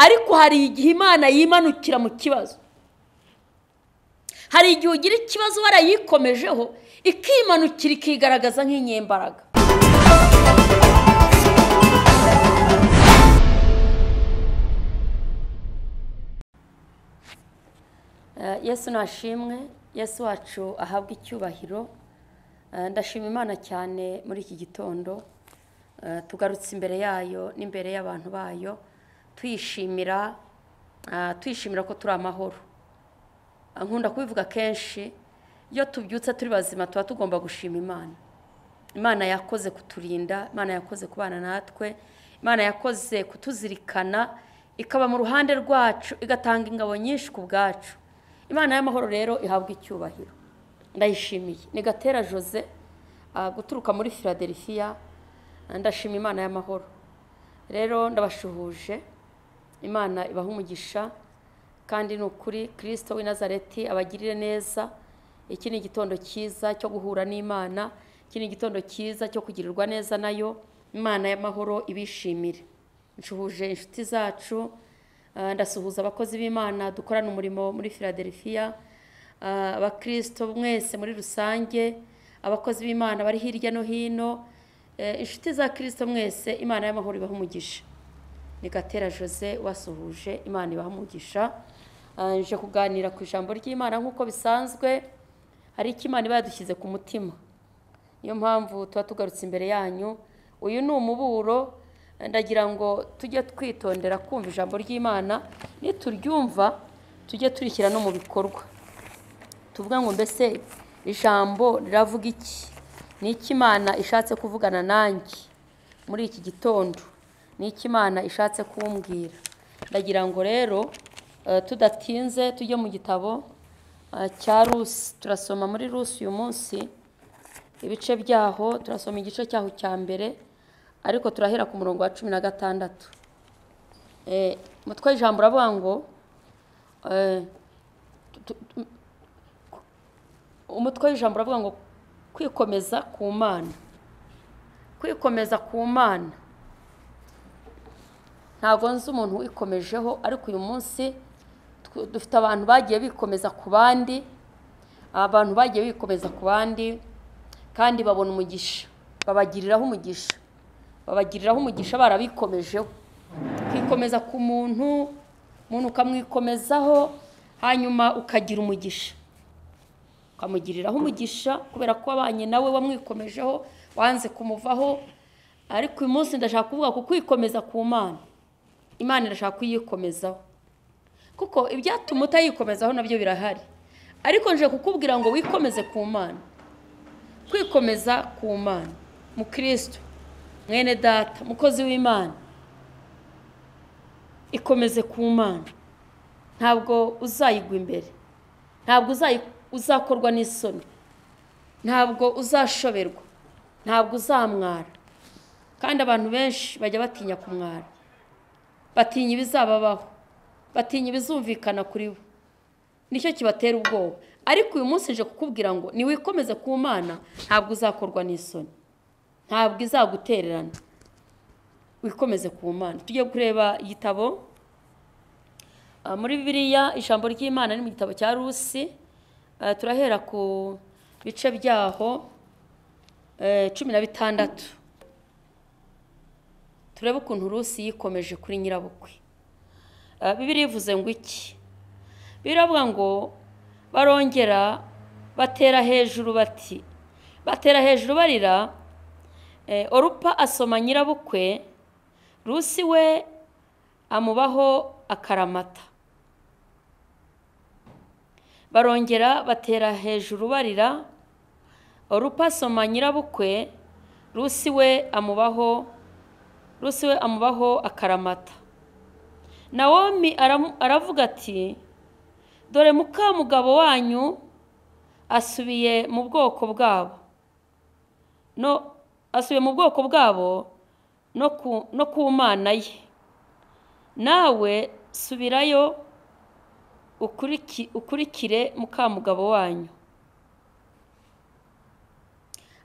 Ariko hari igihe Imana yimanukira mu kibazo. Hari igihe ugira ikibazo warayikomejeho ikimanukira ikigaragaza nk'inyembaraga. Yesu nashimwe, Yesu wacu ahabwa icyubahiro. Ndashima Imana cyane muri iki gitondo, tugarutse imbere yayo n'imbere y'abantu bayo, twishimira ko turi amahoro. Nkunda kubivuga kenshi, iyo tubyutse turi bazima tuba tugomba gushima Imana. Imana yakoze kuturinda, Imana yakoze kubana natwe, Imana yakoze kutuzirikana, ikaba mu ruhande rwacu, igatanga ingabo nyinshi ku bwacu. Imana y'amahoro rero ihabwa icyubahiro. Ndayishimiye. Ni Gatera Jose guturuka muri Philadelphia. Ndashima Imana y'amahoro. Rero ndabashuhuje, Imana ibaha umugisha, kandi ni ukuri Kristo w'i Nazareti abagirire neza. Iki ni igitondo cyiza cyo guhura n'Imana, iki ni igitondo cyiza cyo kugirirwa neza nayo. Imana y'amahoro ibishimire. Nshuhuje inshuti zacu, ndasuhuza abakozi b'Imana dukorana umurimo muri Philadelphia, abakristo mwese muri rusange, abakozi b'Imana bari hirya no hino, inshuti za Kristo mwese, Imana y'amahoro ibaha umugisha. Ni Gatera Jose wasuhuje, Imana ibaha umugisha. Nje kuganira ku ijambo ry'Imana nk'uko bisanzwe. Hari icyo Imana iba yadushyize ku mutima, niyo mpamvu tuba tugarutse imbere yanyu. Uyu ni umuburo, ndagira ngo tujye twitondera kumva ijambo ry'Imana, nituryumva tujye turishyira no mu bikorwa. Tuvuga ngo mbese ijambo riravuga iki? Ni iki Imana ishatse kuvugana nanjye muri iki gitondo? Ni iki Imana ishatse kumbwira? Ndagira ngo rero tudatinze tujye mu gitabo cya Rusi. Turasoma muri Rusi uyu munsi ibice byaho, turasoma igice cyaho cya mbere, ariko turahera ku murongo wa 16. Mutwe ijambo uravuga ngo umutwe w'ijambo uravuga ngo kwikomeza ku Mana. Kwikomeza ku Mana. Ntabwo nzi umuntu wikomejeho, ariko uyu munsi dufite abantu bagiye bikomeza ku bandi, abantu bagiye bikomeza ku bandi kandi babona umugisha, babagiriraho umugisha, babagiriraho umugisha barabikomejeho. Kwikomeza ku muntu, umuntu ukamwikomezaho hanyuma ukagira umugisha, ukamugiriraho umugisha kubera ko abanye nawe wamwikomejeho, wanze kumuvaho. Ariko uyu munsi ndashaka kuvuga ku kwikomeza ku Mana. Imana irashaka kuyikomezaho, kuko ibyatuma utayikomezaho nabyo birahari. Ariko nje kukubwira ngo wikomeze ku Mana. Kwikomeza ku Mana, mu Kristo mwene data, mukozi w'Imana, ikomeze ku Mana. Ntabwo uzayigwa imbere, ntabwo uzakorwa n'isoni, ntabwo uzashoberwa, ntabwo uzamwara. Kandi abantu benshi bajya batinya kumwara, batinya ibizababaho, batinya ibizumvikana kuri bo, nicyo kibatera ubwoba. Ariko uyu munsi nje kukubwira ngo niwikomeze ku Mana, ntabwo uzakorwa n'isoni, ntabwo izagutererana. Wikomeze ku Mana. Tujye kureba igitabo muri Bibiliya, ijambo ry'Imana ni mu gitabo cya Rusi. Turahera ku bice byaho 16. Turebe ukuntu Rusi yikomeje kuri nyirabukwe. Bibiliya ivuze ngo iki? Biravuga ngo barongera batera hejuru bati, batera hejuru barira. Orupa asoma nyirabukwe, Rusi we amubaho akaramata. Barongera batera hejuru barira, Orupa asoma nyirabukwe, Rusi we amubaho akaramata. Nawomi aravuga ati, dore mukamugabo wanyu asubiye mu bwoko bwabo, no asubiye mu bwoko bwabo no ku Mana ye. Nawe subirayo ukurikire mukamugabo wanyu.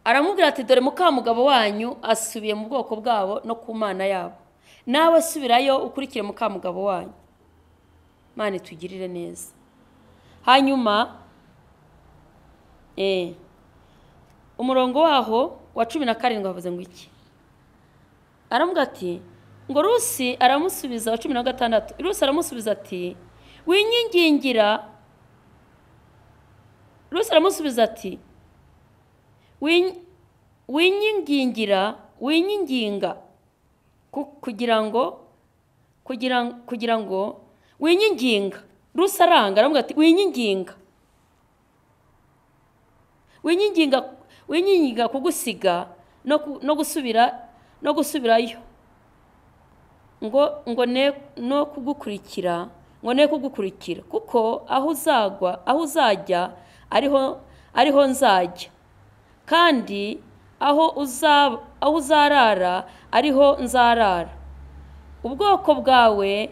Aramubwira ati, dore mukamugabo wanyu asubiye mu bwoko bwabo no ku Mana yabo. Nawe subirayo ukurikire mukamugabo wanyu. Imana itugirire neza. Hanyuma umurongo waho wa 17 havuze ngo iki? Aramuga ati ngo Rusi aramusubiza, wa 16 Rusi aramusubiza ati winyingingira. Rusi aramusubiza ati winyingingira, winyinginga kugira ngo winyinginga. Rusi aranga aramuga ati winyinginga, winyinginga, winyinginga kugusiga no gusubira, no gusubirayo ngo ne no kugukurikira, ngo ne kugukurikira, kuko aho uzagwa, aho uzajya ariho nzajya, kandi aho uzarara ariho nzarara. Ubwoko bwawe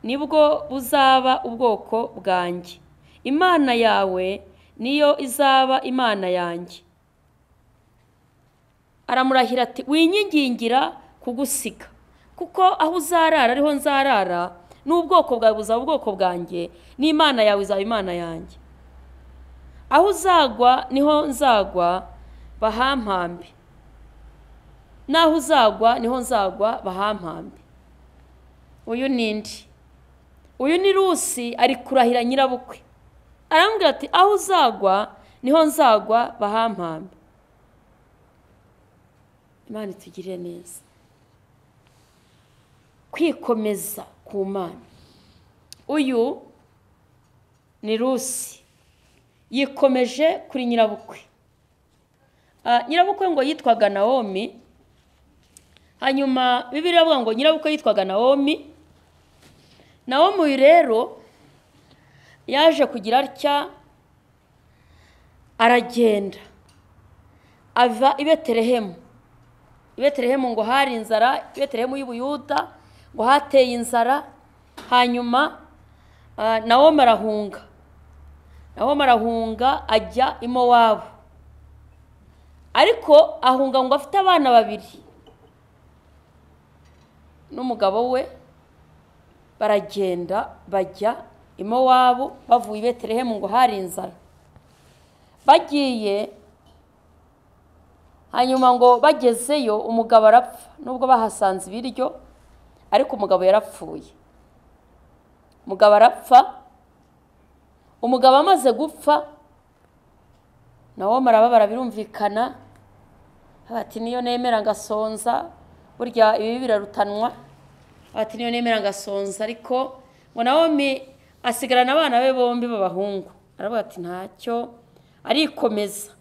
nibwo buzaba ubwoko bwanjye, Imana yawe niyo izaba Imana yanjye. Aramurahira ati winyingingira kugusiga, kuko aho uzarara ariho nzarara, n'ubwoko bwawe buzaba ubwoko bwanjye, n'Imana yawe izaba Imana yanjye. Aho uzagwa niho nzagwa bahampambe, naho uzagwa niho nzagwa bahampambe. Uyu nindi? Uyu ni Rusi ari kurahira nyirabukwe. Arambwira ati aho uzagwa niho nzagwa bahampambe. Imana itugirire neza. Kwikomeza ku Mana. Uyu ni Rusi yikomeje kuri nyirabukwe. Nyirabukwe ngo yitwaga Naomi. Hanyuma Bibiliya iravuga ngo nyirabukwe yitwaga Naomi. Naomi uyu rero yaje kugira atya, aragenda ava i Betelehemu. I Betelehemu ngo hari inzara, i Betelehemu y'Ubuyuda ngo hateye inzara. Hanyuma Naomi arahunga. Naomi arahunga ajya i Mowabu. Ariko ahunga ngo afite abana babiri n'umugabo we, baragenda bajya i Mowabu bavuye i Betelehemu ngo hari inzara. Bagiye, hanyuma ngo bagezeyo umugabo arapfa, nubwo bahasanze ibiryo ariko umugabo yarapfuye. Umugabo arapfa. Umugabo amaze gupfa, Naomi arababara birumvikana, ati niyo nemera ngasonza, burya ibi birarutanwa, ati niyo nemera ngasonza. Ariko ngo Naomi asigarana abana be bombi b'abahungu, aravuga ati ntacyo, arikomeza.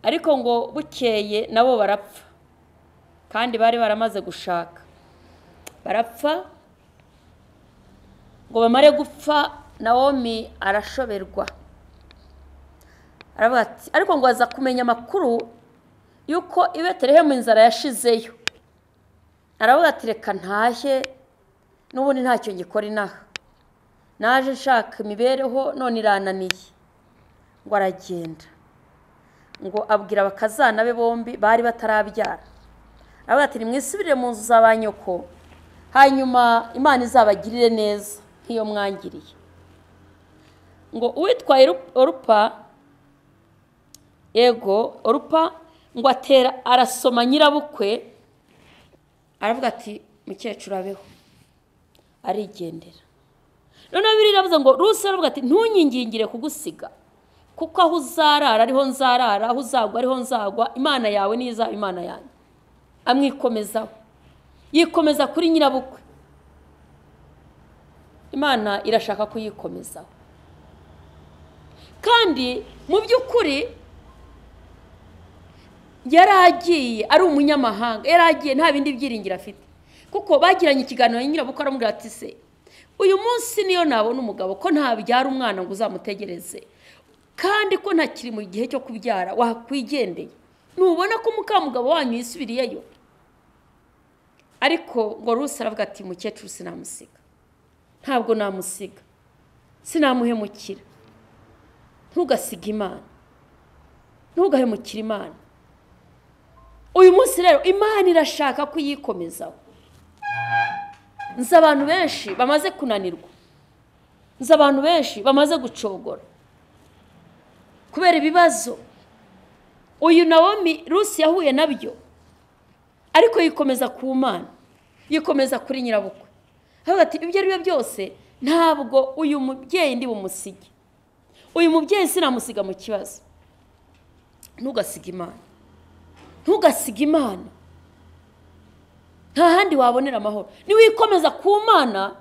Ariko ngo bukeye nabo barapfa, kandi bari baramaze gushaka, barapfa. Ngo bamare gupfa, Naomi arashoberwa, aravuga ati ariko ngo aza kumenya amakuru yuko i Betelehemu inzara yashizeyo. Aravuga ati reka ntahe, n'ubundi ntacyo ngikora inaha, naje nshaka imibereho none irananiye. Ngo aragenda, ngo abwira abakazana be bombi bari batarabyara, aravuga ati nimwisubirire mu nzu za ba nyoko, hanyuma Imana izabagirire neza nk'iyo mwangiriye. Ngo uwitwa Orupa, yego Orupa, ngo atera arasoma nyirabukwe, aravuga ati mukecuru abeho, arigendera. Noneho Bibiliya iravuze ngo Rusi aravuga ati ntunyingingire kugusiga, kuko aho uzarara ariho nzarara, aho uzagwa ariho nzagwa, Imana yawe niyo izaba Imana yanjye. Amwikomezaho, yikomeza kuri nyirabukwe. Imana irashaka kuyikomezaho. Kandi mu by'ukuri yaragiye ari umunyamahanga, yaragiye nta bindi byiringiro afite, kuko bagiranye ikiganiro nyirabukwe aramubwira ati se uyu munsi niyo nabona umugabo ko ntabyara umwana ngo uzamutegereze, kandi ko ntakiri mu gihe cyo kubyara, wakwigendeye, nubona ko mukamugabo wanyu yisubiriyeyo. Ariko ngo Rusi aravuga ati mukecuru sinamusiga, ntabwo namusiga, sinamuhemukira. Ntugasiga Imana, ntugahemukire Imana. Uyu munsi rero Imana irashaka kuyikomezaho. Nzi abantu benshi bamaze kunanirwa, nzi abantu benshi bamaze gucogora kubera ibibazo. Uyu Nawomi Rusi yahuye nabyo, ariko yikomeza ku Mana, yikomeza kuri nyirabukwe. Avuga ati ibyo ari byo byose ntabwo uyu mubyeyi ndi bumusige, uyu mubyeyi sinamusiga mu kibazo. Ntugasiga Imana, ntugasige Imana, nta handi wabonera amahoro. Niwikomeza ku Mana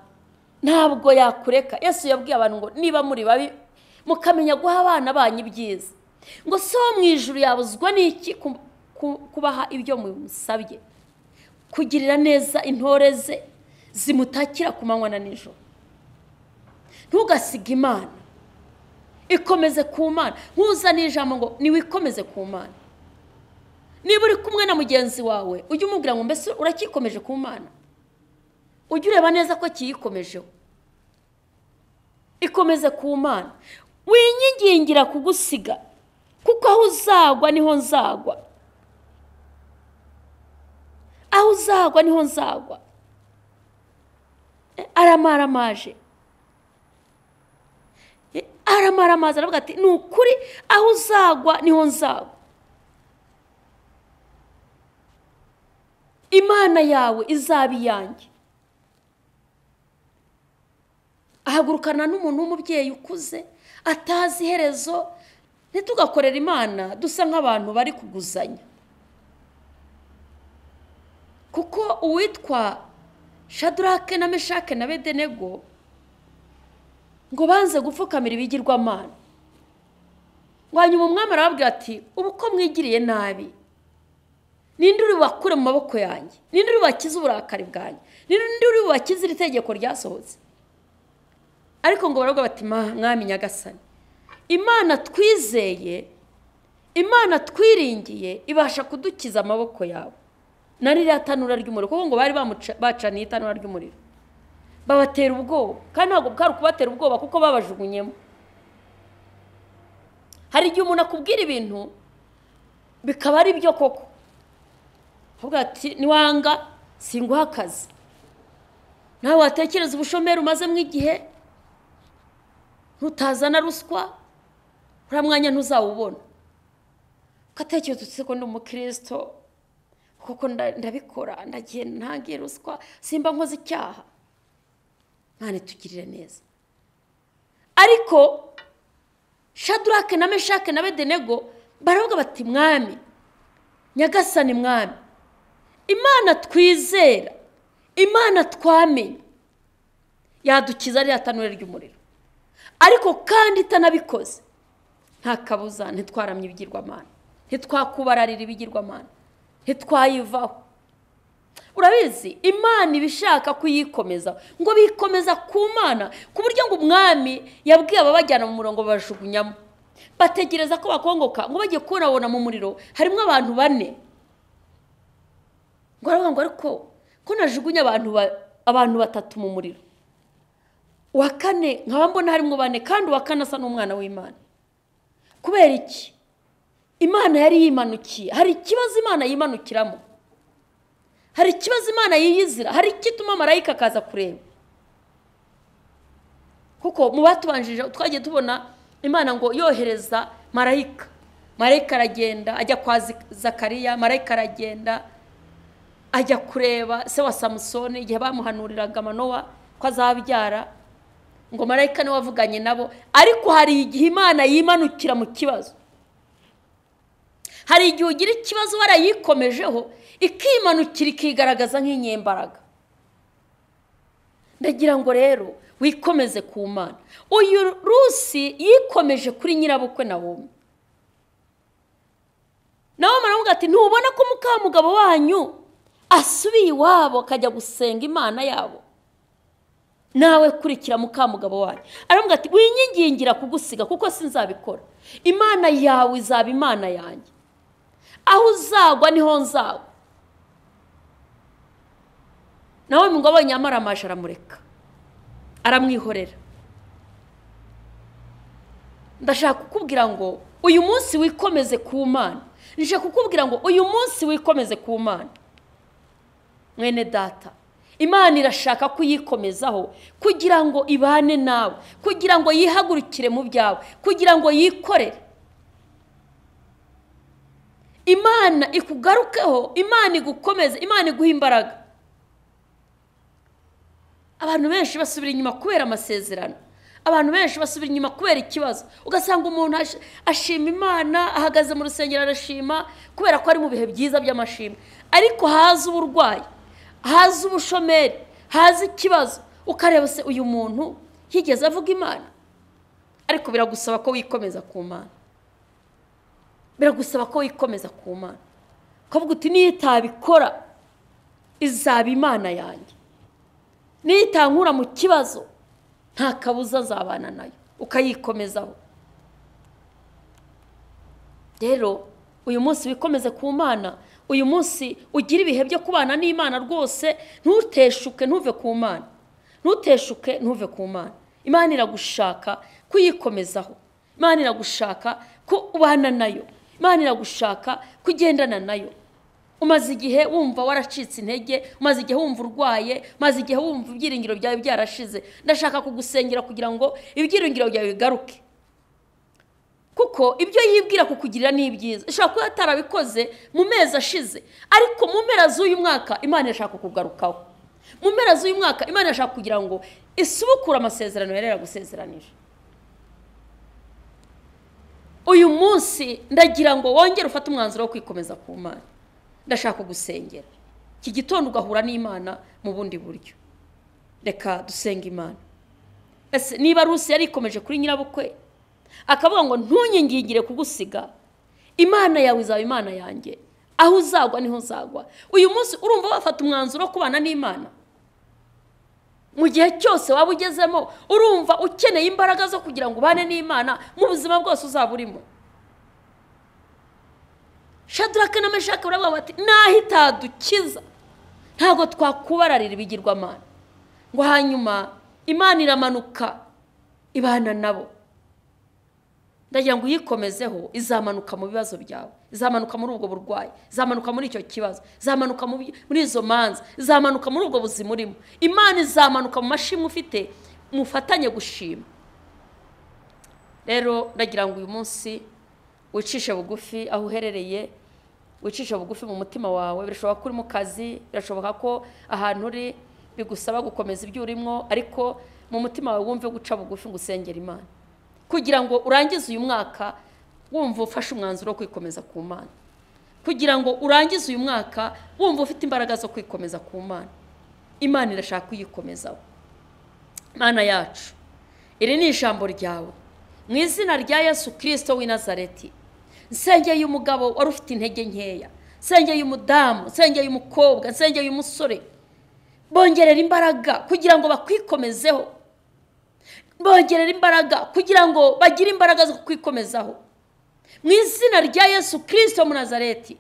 ntabwo yakureka. Yesu yabwiye abantu ngo niba muri babi mukamenya guha abana banyu ibyiza, ngo so mu ijuru yabuzwa n'iki kubaha ibyo musabye, kugirira neza intore ze zimutakira ku manywa na nijoro. Ntugasige Imana, ikomeze ku Mana. Nkuzane ijambo ngo niwikomeze ku Mana. Niba uri kumwe na mugenzi wawe ujye umubwira ngo mbese urakikomeje ku Mana, ujye ureba neza ko kiyikomejeho. Ikomeze ku Mana, winyigingira kugusiga, kuko aho uzagwa niho nzagwa, aho uzagwa niho nzagwa. Aramaramaje, aramaramaje, aravuga ati ni ukuri aho uzagwa niho nzagwa. Imana yawe izaba iyanjye. Ahagurukana n'umuntu w'umubyeyi ukuze atazi iherezo. Ntitugakorera Imana dusa nk'abantu bari kuguzanya, kuko uwitwa Shadrake na Meshake na Abedenego ngo banze gupfukamira ibigirwamana. Ngo hanyuma umwami arababwira ati ubu ko mwigiriye nabi, ninde uri bubakure mu maboko yanjye, ninde uri bubakize uburakari bwanjye, ninde uri bubakize iri tegeko ryasohotse? Ariko ngo baravuga bati mwami Nyagasani, Imana twizeye, Imana twiringiye ibasha kudukiza amaboko yawe na ririya tanura ry'umuriro. Kuko ngo bari bacaniye itanura ry'umuriro babatera ubwoba, kandi ntabwo bwari kubatera ubwoba kuko babajugunyemo. Hari igihe umuntu akubwira ibintu bikaba ari byo koko, avuga ati niwanga singuha akazi, nawe watekereza ubushomeri umazemo igihe, ntutazana ruswa uriya mwanya ntuzawubona. Ugatekereza uti ko ndi umukristo kuko ndabikora, ndagenda ntangiye ruswa, simba nkoze icyaha. Imana itugirire neza. Ariko Shadrake na Meshake na Abedenego baravuga bati mwami Nyagasani, mwami, Imana twizera, Imana twamenye yadukiza ririya tanura ry'umuriro, ariko kandi itanabikoze nta kabuza ntitwaramye ibigirwamana, ntitwakubararira ibigirwamana, ntitwayivaho. Urabizi Imana ibishaka kuyikomeza, ngo bikomeza ku Mana, ku buryo ngo umwami yabwiye ababajyana mu murongo babajugunyamo, bategereza ko bakongoka, ngo bagiye kubonabona mu muriro harimo abantu bane. Ngo aravuga ngo ariko ko najugunya abantu batatu mu muriro, uwa kane nkaba mbona harimo bane, kandi uwa kane asa n'umwana w'Imana. Kubera iki? Imana yari yimanukiye. Hari ikibazo Imana yimanukiramo, hari ikibazo Imana yiyizira, hari ikituma marayika akaza kureba. Kuko mu batubanjije twagiye tubona Imana ngo yohereza marayika, marayika aragenda ajya kwa Zakariya, marayika aragenda ajya kureba se wa Samusoni igihe bamuhanuriraga Manowa ko azabyara, ngo marayika niwe wavuganye nabo. Ariko hari igihe Imana yimanukira mu kibazo, hari igihe ugira ikibazo warayikomejeho ikimanukira ikigaragaza nk'inyembaraga. Ndagira ngo rero wikomeze ku Mana. Uyu Rusi yikomeje kuri nyirabukwe Nawomi. Nawomi aravuga ati ntubona ko mukamugabo wanyu asubiye iwabo akajya gusenga Imana yabo, nawe kurikira mukamugabo wanyu. Aravuga ati winyigingira kugusiga kuko sinzabikora, Imana yawe izaba Imana yanjye, aho uzagwa niho nzagwa. Nawe ngo abonye amaramaje aramureka, aramwihorera. Ndashaka kukubwira ngo uyu munsi wikomeze ku Mana. Ndashaka kukubwira ngo uyu munsi wikomeze ku Mana. Mwene data, Imana irashaka kuyikomezaho kugira ngo ibane nawe, kugira ngo yihagurukire mu byawe, kugira ngo yikorere. Imana ikugarukeho, Imana igukomeze, Imana iguhe imbaraga. Abantu benshi basubira inyuma kubera amasezerano, abantu benshi basubira inyuma kubera ikibazo. Ugasanga umuntu ashima Imana, ahagaze mu rusengero arashima kubera ko ari mu bihe byiza by'amashimwe, ariko haza uburwayi, haza ubushomeri, haza ikibazo, ukareba se uyu muntu yigeze avuga Imana? Ariko biragusaba ko wikomeza ku Mana, biragusaba ko wikomeza ku Mana, ukavuga uti niyo itabikora izaba Imana yanjye, niyo itankura mu kibazo nta kabuza nzabana nayo, ukayikomezaho. Rero uyu munsi wikomeze ku Mana, uyu munsi ugira ibihe byo kubana n'Imana rwose, ntuteshuke ntuve ku Mana, ntuteshuke ntuve ku Mana. Imana iragushaka kuyikomezaho, Imana iragushaka ko ubana nayo, Imana iragushaka kugendana nayo. Umaze igihe wumva waracitse intege, umaze igihe wumva urwaye, umaze igihe wumva ibyiringiro byawe byarashize, ndashaka kugusengera kugira ngo ibyiringiro byawe bigaruke, kuko ibyo yibwira kukugirira ni ibyiza. Ishobora kuba yatarabikoze mu mezi ashize, ariko mu mpera z'uyu mwaka Imana irashaka kukugarukaho. Mu mpera z'uyu mwaka Imana irashaka kugira ngo isubukure amasezerano yari yaragusezeranije. Uyu munsi ndagira ngo wongere ufate umwanzuro wo kwikomeza ku Mana. Ndashaka kugusengera iki gitondo ugahura n'Imana mu bundi buryo. Reka dusenge Imana. Ese niba Rusi yarikomeje kuri nyirabukwe akavuga ngo ntunyingingire kugusiga, Imana yawe izaba Imana yanjye, aho uzagwa niho uzagwa. Uyu munsi urumva wafata umwanzuro wo kubana n'Imana mu gihe cyose waba ugezemo, urumva ukeneye imbaraga zo kugira ngo ubane n'Imana mu buzima bwose uzaba urimo. Shadraka na Meshaki baravuga bati naho itadukiza ntabwo twakubararira ibigirwamana. Ngo hanyuma Imana iramanuka ibana nabo. Ndagira ngo uyikomezeho, izamanuka mu bibazo byawe, izamanuka muri ubwo burwayi, izamanuka muri icyo kibazo, izamanuka muri izo manza, izamanuka muri ubwo buzima urimo. Imana izamanuka mu mashimwe ufite, mufatanye gushima. Rero ndagira ngo uyu munsi wicishe bugufi aho uherereye, wicishe bugufi mu mutima wawe. Birashoboka ko uri mu kazi, birashoboka ko ahantu uri bigusaba gukomeza ibyo urimo, ariko mu mutima wawe wumve guca bugufi ngo usengere Imana, kugira ngo urangize uyu mwaka wumva ufashe umwanzuro wo kwikomeza ku Mana, kugira ngo urangize uyu mwaka wumva ufite imbaraga zo kwikomeza ku Mana. Imana irashaka kuyikomezaho. Mana yacu, iri ni ijambo ryawe mu izina rya Yesu Kristo w'i Nazareti. Nsengeye umugabo wari ufite intege nkeya, nsengeye umudamu, nsengeye umukobwa, nsengeye umusore, bongerera imbaraga kugira ngo bakwikomezeho, bongerera imbaraga kugira ngo bagire imbaraga zo kwikomezaho mu izina rya Yesu Kristo mu Nazareti.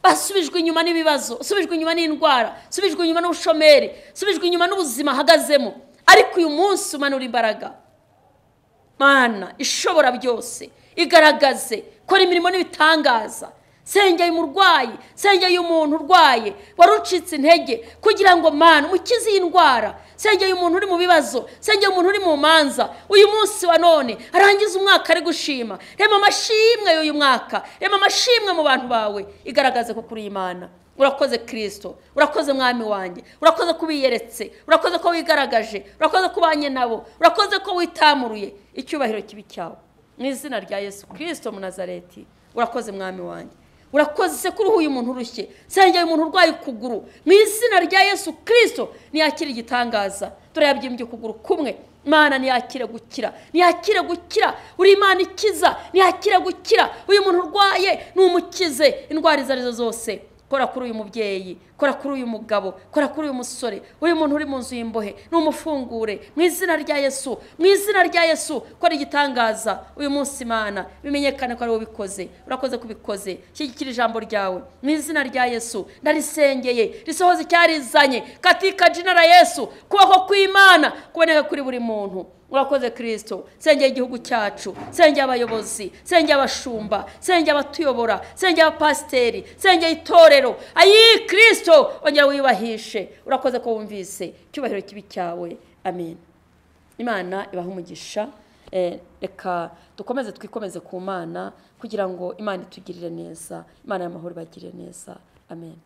Basubijwe inyuma n'ibibazo, basubijwe inyuma n'indwara, basubijwe inyuma n'ubushomeri, basubijwe inyuma n'ubuzima ahagazemo, ariko uyu munsi umanura imbaraga. Mana ishobora byose, igaragaze, kora imirimo n'ibitangaza. Sengeye umurwayi, sengeye umuntu urwaye wari ucitse intege kugira ngo Mana umukize iyi ndwara. Sengeye umuntu uri mu bibazo, sengeye umuntu uri mu manza, uyu munsi wa none arangiza umwaka ari gushima. Rema amashimwe y'uyu mwaka, rema amashimwe mu bantu bawe, igaragaze ko kuri Imana. Urakoze Kristo, urakoze Mwami wanjye, urakoze ko ubiyeretse, urakoze ko wigaragaje, urakoze ko ubanye nabo, urakoze ko witamuruye. Icyubahiro kibi cyawe mu izina rya Yesu Kristo mu Nazareti. Urakoze Mwami wanjye, urakoze ko uruhuye umuntu urushye, sengeye umuntu urwaye ukuguru mu izina rya Yesu Kristo, niyakire igitangaza. Dore yabyimbye ukuguru kumwe, Mana niyakire gukira, niyakire gukira, uri Imana ikiza, niyakire gukira. Uyu muntu urwaye numukize indwara izo arizo zose. Kora kuri uyu mubyeyi, kora kuri uyu mugabo, kora kuri uyu musore, uyu muntu uri mu nzu y'imbohe numufungure mu izina rya Yesu, mu izina rya Yesu. Kora igitangaza uyu munsi Mana, bimenyekane ko ari wowe ubikoze. Urakoze kubikoze, shyigikira ijambo ryawe mu izina rya Yesu. Ndarisengeye risohoze icyarizanye katika jina la Yesu. Kuboko kw'Imana kuboneka kuri buri muntu. Urakoze Kristo. Sengeye igihugu cyacu, sengeye abayobozi, sengeye abashumba, sengeye abatuyobora, sengeye abapasiteri, sengeye itorero. Ayi Kristo umucyo, ongera wiyubahishe. Urakoze ko wumvise, icyubahiro kibi cyawe, amen. Imana ibahe umugisha. Reka dukomeze twikomeze ku Mana kugira ngo Imana itugirire neza, Imana y'amahoro ibagirire neza, amen.